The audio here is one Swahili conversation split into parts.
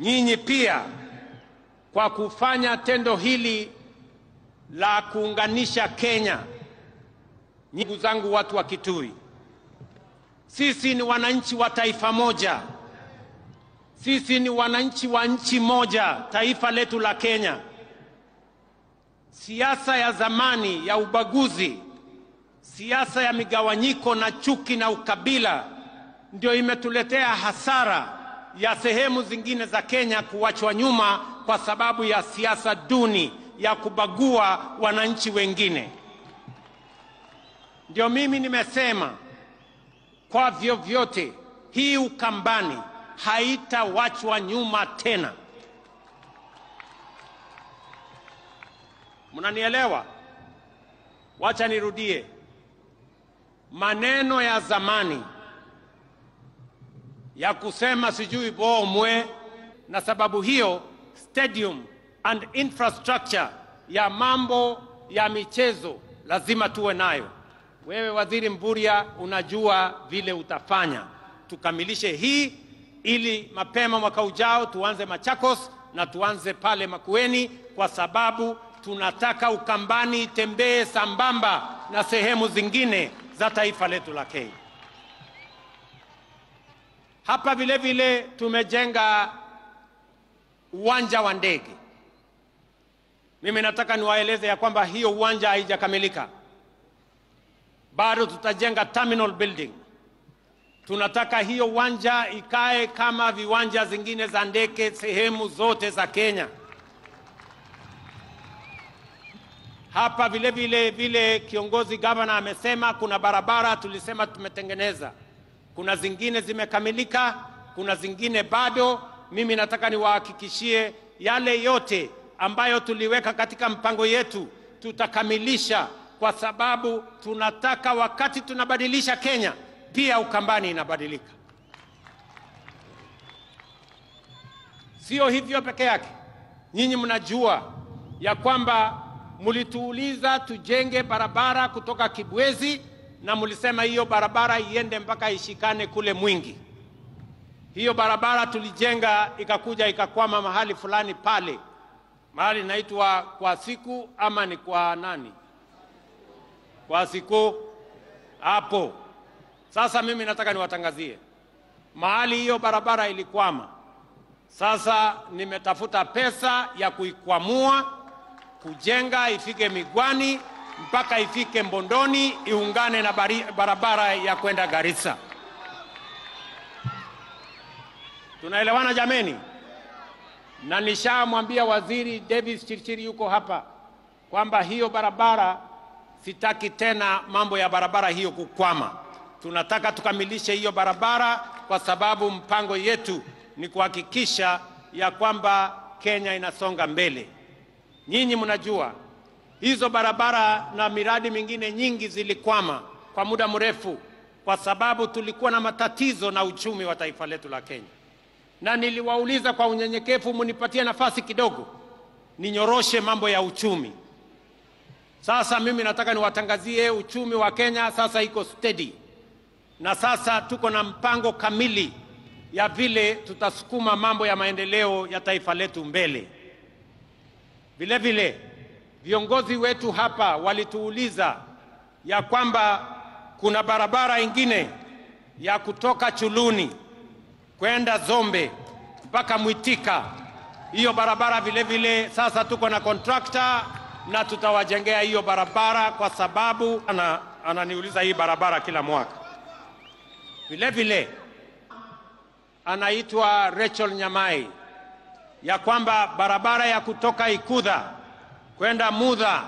Nyinyi pia kwa kufanya tendo hili la kuunganisha Kenya. Ndugu zangu watu wa Kitui, sisi ni wananchi wa taifa moja. Sisi ni wananchi wa nchi moja, taifa letu la Kenya. Siasa ya zamani ya ubaguzi, siasa ya migawanyiko na chuki na ukabila ndio imetuletea hasara ya sehemu zingine za Kenya kuachwa nyuma kwa sababu ya siasa duni ya kubagua wananchi wengine. Ndio mimi nimesema kwa vyovyote hii Ukambani haitawachwa nyuma tena. Mnanielewa? Wacha nirudie. Maneno ya zamani ya kusema sijui bomwe, na sababu hiyo stadium and infrastructure ya mambo ya michezo lazima tuwe nayo. Wewe Waziri Mvurya unajua vile utafanya. Tukamilishe hii ili mapema mwaka ujao tuanze Machakos na tuanze pale Makueni, kwa sababu tunataka Ukambani itembee sambamba na sehemu zingine za taifa letu la Kenya. Hapa vile vile tumejenga uwanja wa ndege. Mimi nataka niwaeleze ya kwamba hiyo uwanja haijakamilika. Bado tutajenga terminal building. Tunataka hiyo uwanja ikae kama viwanja zingine za ndege sehemu zote za Kenya. Hapa vile vile vile kiongozi governor amesema kuna barabara tulisema tumetengeneza. Kuna zingine zimekamilika, kuna zingine bado. Mimi nataka niwahakikishie yale yote ambayo tuliweka katika mpango yetu tutakamilisha, kwa sababu tunataka wakati tunabadilisha Kenya pia Ukambani inabadilika. Sio hivyo peke yake. Nyinyi mnajua ya kwamba mlituuliza tujenge barabara kutoka Kibwezi, na mlisema hiyo barabara iende mpaka ishikane kule Mwingi. Hiyo barabara tulijenga ikakuja ikakwama mahali fulani pale. Mahali inaitwa kwa siku ama ni kwa nani? Kwa siku hapo. Sasa mimi nataka niwatangazie mahali hiyo barabara ilikwama. Sasa nimetafuta pesa ya kuikwamua, kujenga ifike Migwani mpaka ifike Mbondoni, iungane na barabara ya kwenda Garissa. Tunaelewana jameni? Na nishamwambia Waziri Davis Chirchir yuko hapa kwamba hiyo barabara sitaki tena mambo ya barabara hiyo kukwama. Tunataka tukamilishe hiyo barabara kwa sababu mpango yetu ni kuhakikisha ya kwamba Kenya inasonga mbele. Nyinyi mnajua hizo barabara na miradi mingine nyingi zilikwama kwa muda mrefu kwa sababu tulikuwa na matatizo na uchumi wa taifa letu la Kenya. Na niliwauliza kwa unyenyekevu mnipatie nafasi kidogo ninyoroshe mambo ya uchumi. Sasa mimi nataka niwatangazie uchumi wa Kenya sasa iko steady. Na sasa tuko na mpango kamili ya vile tutasukuma mambo ya maendeleo ya taifa letu mbele. Vile vile viongozi wetu hapa walituuliza ya kwamba kuna barabara ingine ya kutoka Chuluni kwenda Zombe mpaka Mwitika. Hiyo barabara vile vile sasa tuko na contractor na tutawajengea hiyo barabara, kwa sababu ananiuliza hii barabara kila mwaka. Vile vile anaitwa Rachel Nyamai, ya kwamba barabara ya kutoka Ikudha kwenda Mudha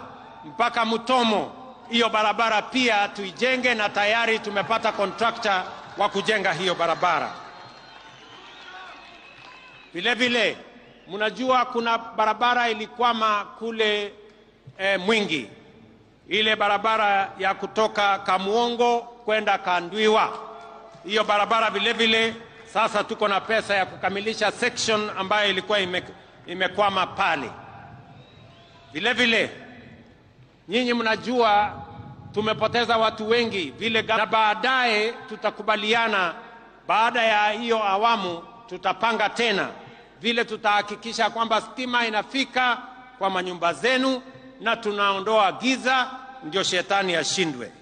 mpaka Mutomo, hiyo barabara pia tuijenge, na tayari tumepata contractor wa kujenga hiyo barabara. Vile vile mnajua kuna barabara ilikwama kule Mwingi, ile barabara ya kutoka Kamuongo kwenda Kandwiwa. Hiyo barabara vile vile sasa tuko na pesa ya kukamilisha section ambayo ilikuwa imekwama pale. Vile vile nyinyi mnajua tumepoteza watu wengi vile, na baadaye tutakubaliana baada ya hiyo awamu tutapanga tena vile tutahakikisha kwamba stima inafika kwa manyumba zenu na tunaondoa giza, ndio shetani ashindwe.